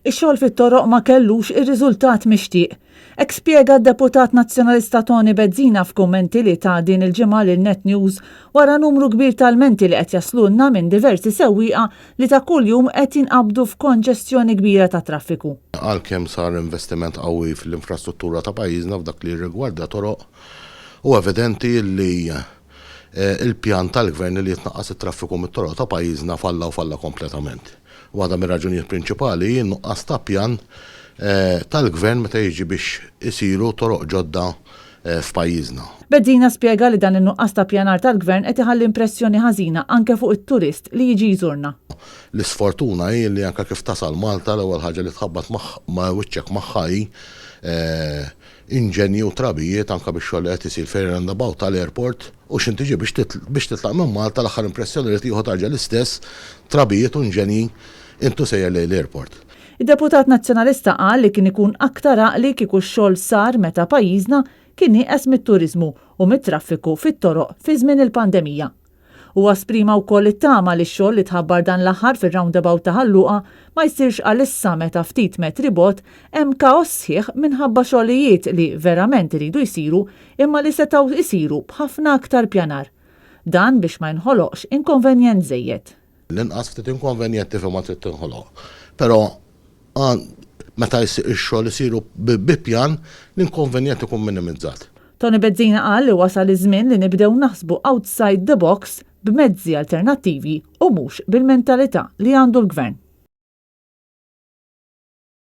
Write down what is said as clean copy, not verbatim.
Ix-xogħol fit-toroq ma kellux ir-riżultat mixtieq. Hekk spjega d-Deputat Nazzjonalista Toni Bezzina f'kummenti li ta din il-ġimgħa lil Net News wara numru kbir ta' lmenti li qed jaslulna minn diversi sewwieqa li ta' kuljum qed jinqabdu f'konġestjoni kbira ta' traffiku. Għalkemm sar investiment qawwi fl-infrastruttura ta' pajjiżna f'dak li jirrigwarda toroq, huwa evidenti li l-pjan tal-Gvern li jitnaqqas it-traffiku mit-toroq ta' pajjiżna falla u falla kompletament. Waħda mir-raġunijiet prinċipali hi n-nuqqas ta' pjan tal-Gvern meta jiġi biex isiru toroq ġodda f'pajjiżna. Bezzina spjega li dan in-nuqqas ta' pjanar tal-Gvern qed iħalli impressjoni ħażina anke fuq it-turist li jiġi jżurna. L-isfortuna hi li anke kif tasal Malta l-ewwel ħaġa li tħabbat ma' wiċċek magħha hi inġenji u trabijiet anke bix-xogħol li qed isir fejn roundabout tal-airport u x'int tiġi biex titlaq minn Malta l-aħħar impressjoni li tieħu tarġa' l-istess trabijiet u inġenji int u sejjer lejn l-airport. Id-deputat Nazzjonalista qal li kien ikun aktar għaqli kieku x-xogħol sar meta pajjiżna kien nieqes mit-turiżmu u mit-traffiku fit-toroq fi żmien il-pandemija. Huwa esprima wkoll it-tama li x-xogħol li tħabbar dan l-aħħar fir-roundabout ta' Ħal Luqa ma jsirx għalissa meta ftit metri bogħod hemm kaos sħiħ minħabba xogħlijiet li verament iridu jsiru imma li setgħu jsiru b'ħafna aktar pjanar. Dan biex ma jinħoloqx inkonvenjent żejjed. L-inqas ftit inkonvenjent tifhem ma trid tinħoloq. Però meta x-xogħol isiru bi pjan, l-inkonvenjent ikun minimizzat. Toni Bezzina qal li wasal iż-żmien li nibdew naħsbu outside the box b'mezzi alternattivi u mhux bil-mentalità li għandu l-Gvern.